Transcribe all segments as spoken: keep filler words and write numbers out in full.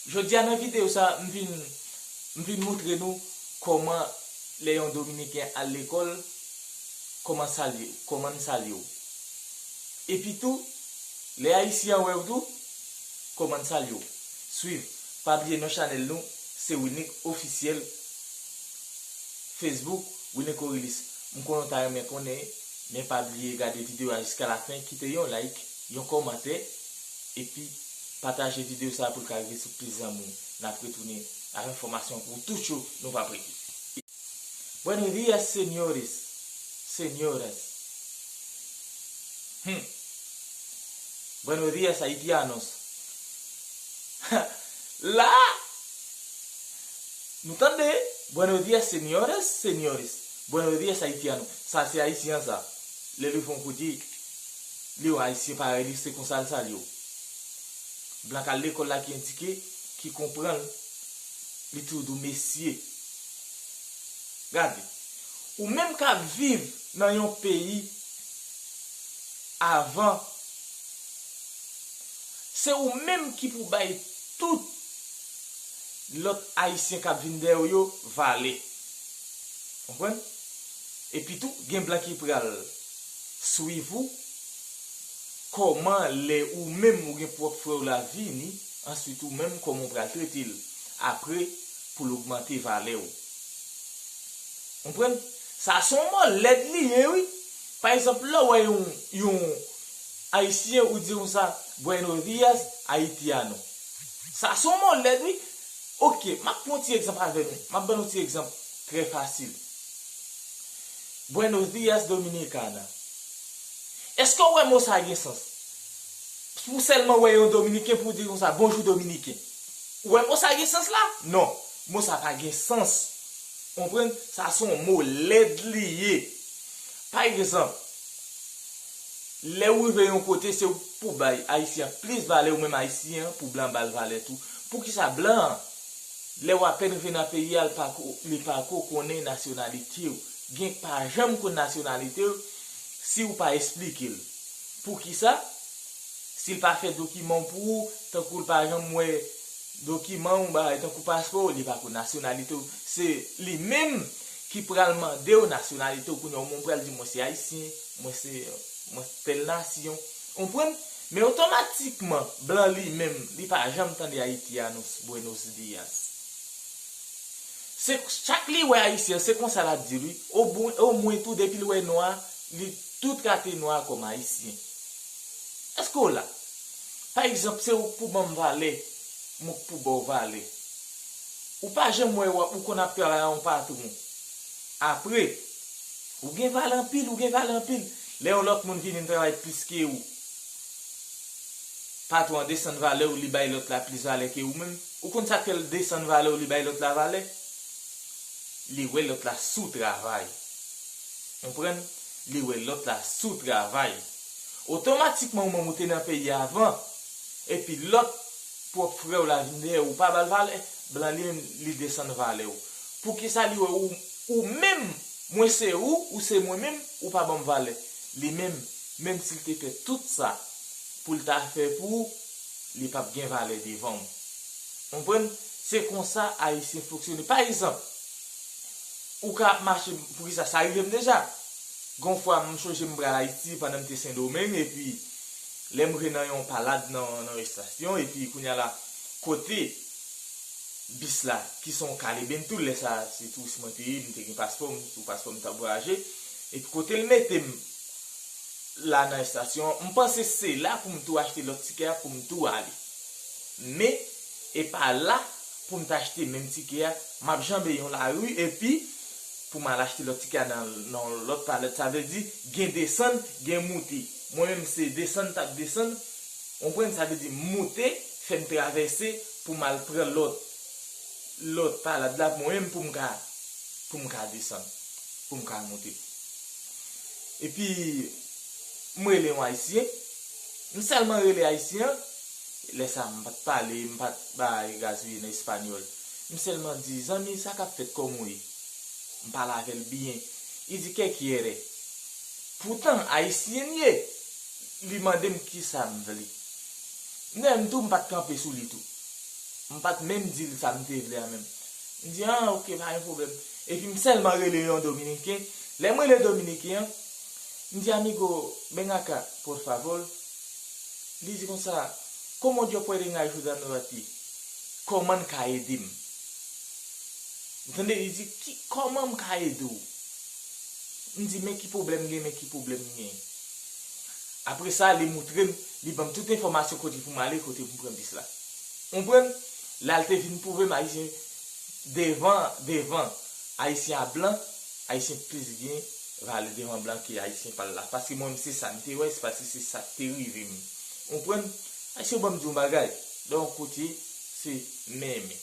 Jodi a nan videyo sa, m vin, m vin montre nou kòman lè yon Dominiken al lekòl, kòman salye, kòman n salye w. Epi tou, lè Ayisyen an wè w tou, kòman n salye w. Swiv, pa bliye non chanèl nou, se Winik Ofisyèl. Facebook, Winik Orilis. M konnen w ta renmen konnen, men pa bliye gade videyo a jiska lafen, kite yon like, yon kòmantè, epi pataje videyo sa pou l ka rive sou plis zanmi w. N ap retounen ak enfòmasyon pou tout jou, nou p ap rete. Buenos días, señores, señoras. Hmm. Buenos días, haitianos. La, nou tande? Buenos días, señoras, señores. Buenos días, haitianos. Sa se ayisyen an sa. Lè li fè yon kout je, li wè ayisyen parèy li, se konsa l salye w. Blan k al lekòl la ki endike, ki konprann, li toujou di w mesye. Gade, ou menm k ap viv nan yon peyi avan, se ou menm ki pou bay tout lòt ayisyen k ap vin dèyè w yo valè. Konprann? Epi tou, gen blan ki pral swiv ou, kòman lè ou menm ou gen pwòp frè w la vini, answit ou menm kòman w pral trete l apre pou l ogmante valè w. Konprann? Sa se yon mo lèd li ye, wi. Pa egzanp, lè w wè yon, yon Ayisyen, ou di konsa, Buenos días, haitiano. Sa se yon mo lèd, wi. Oke, m ap pran yon ti egzanp avè nou. M ap ban nou yon ti egzanp trè fasil. Buenos días, dominicana. Èske w wè mo sa gen sans? Pou sèlman wè yon Dominiken pou w di konsa, bonjou Dominiken. Ou wè mo sa gen sans la? Non. Mo sa pa gen sans. Konprann? Sa se yon mo lèd li ye. Pa egzanp, lè w rive yon kote, se ou pou bay Ayisyen an plis valè, ou menm Ayisyen an, pou blan ba l valè tou. Poukisa blan an, lè w apèn rive nan peyi a, li pa ko, li pa ko konnen nasyonalite w? Gen k pa janm konn nasyonalite w si w pa esplike l. Poukisa? Si l pa fè dokiman w pou ou, tankou l pa janm wè dokiman w, bagay tankou paspò w, li pa konn nasyonalite w. Se li menm ki pral mande w nasyonalite w. Kounye a, ou menm pral di, mwen se ayisyen, mwen se, mwen tèl nasyon. Konprann? Men otomatikman, blan li menm, li pa janm tande Ayiti a non, Buenos Dias. Se chak li wè ayisyen, se konsa l ap di l, wi. Obwen, omwen tou, depi l wè nwa, li tou trate nwa kòm ayisyen. Èske w la? Pa egzanp, se ou k pou ban m valè, mwen k pou ba w valè. Ou pa janm wè w ap, ou konn ap travay a yon patwon. Apre, ou gen valè anpil, ou gen valè anpil. Lè yon lòt moun vini travay plis ke ou, patwon an desann valè w, li bay lòt la plis valè ke ou menm. Ou konn sa k fè l desann valè w, li bay lòt la valè? Li wè lòt la sou travay. Konprann? Li wè lòt la sou travay. Otomatikman, ou menm ou te nan peyi a avan, epi lòt pwòp frè w la vin dèyè w, ou pa ba l valè, blan li menm, li desann valè w. Poukisa li wè ou, ou menm, mwen se ou, ou se mwen menm, ou pa ban m valè? Li menm, menm si l te fè tout sa pou l ta fè pou ou, li p ap gen valè devan w. Konprann? Se konsa Ayisyen fonksyone. Pa egzanp, ou ka ap mache, poukisa sa rive m deja? Gon fwa, m chonje m pral Ayiti pandan m te Sendomeng, epi lè m rive nan yon palad nan, nan estasyon, epi kounye a la, kote bis la, ki se yon kale benn tou, lè sa a, se touris mwen te ye, m te gen paspò, m, sou paspò m t ap vwayaje, epi kote l mete m la nan estasyon an, m panse se la pou m tou achte lòt tikè a, pou m tou ale. Men, e pa la pou m ta achte menm tikè a, m ap janbe yon lari, epi pou m al achte lòt tikè a nan, nan lòt palad, sa vle di, gen desann, gen moute. Mwen menm, se desann m t ap desann, konprann, sa vle di, moute, fè m travèse pou m al pran lòt, lòt palad la, mwen menm, pou m ka, pou m ka desann, pou m ka moute. Epi, m rele yon Ayisyen, m sèlman rele Ayisyen an, lè sa a, m pa t pale, m pa t bay gazouye nan espanyòl. M sèlman di, zanmi, sa k ap fèt, kòman w ye? M pale avè l byen. Li di, "Kè kyere?" Poutan, Ayisyen l ye. Li mande m kisa m vle. Menm tou, m pa t kanpe sou li tou. M pa t menm di l sa m te vle a menm. M di, ah, ok, pa gen pwoblèm. Epi m sèlman rele yon Dominiken. Lè m rele Dominiken an, m di, amigo, ven acá, por favor. Li di konsa, ¿cómo yo puedo ayudarte? Kòman n ka ede m? Ou tande? Li di, ki, kòman m ka ede w? M di, men ki pwoblèm gen, men ki pwoblèm gen. Apre sa, li moutre m, li ban m tout enfòmasyon kote pou m ale, kote pou m pran bis la. Konprann? La, l te vin pwouve m, Ayisyen, devan, devan, Ayisyen a blan, Ayisyen plis gen valè devan blan ke Ayisyen pa l la. Paske mwen, se sa m te wè, se paske se sa k te rive m. Konprann? Ayisyen, ban m di yon bagay. Lè yon kote, se men, men.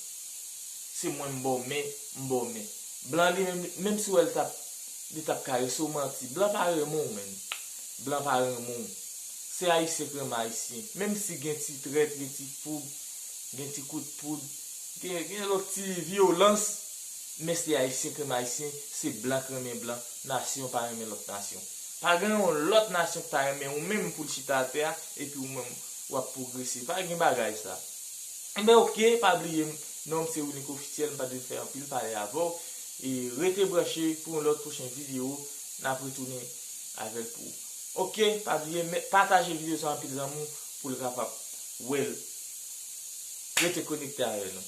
Se mwen m ba w men, m ba w men. Blan li menm, menm si w wè l t ap, li t ap karese w, manti. Blan pa renmen w, menn. Blan pa renmen w. Se Ayisyen k renmen Ayisyen. Menm si gen ti trèt, gen ti foub, gen ti kout poud, gen, gen lòt ti vyolans, men se Ayisyen k renmen Ayisyen, se blan k renmen blan. Nasyon pa renmen lòt nasyon. Pa gen yon lòt nasyon k ta renmen ou menm pou l chita atè a, epi ou menm w ap pwogrese. Pa gen bagay sa. Enben, ok, pa bliye m, non m se Wilnick Officiel, m pa t vin fè anpil pale avè w. E rete branche pou yon lòt pwochen videyo, n ap retounen avè l pou ou. Ok, pa bliye, men, pataje videyo sa anpil zanmi w pou l kapab wè l. Rete konekte avè nou.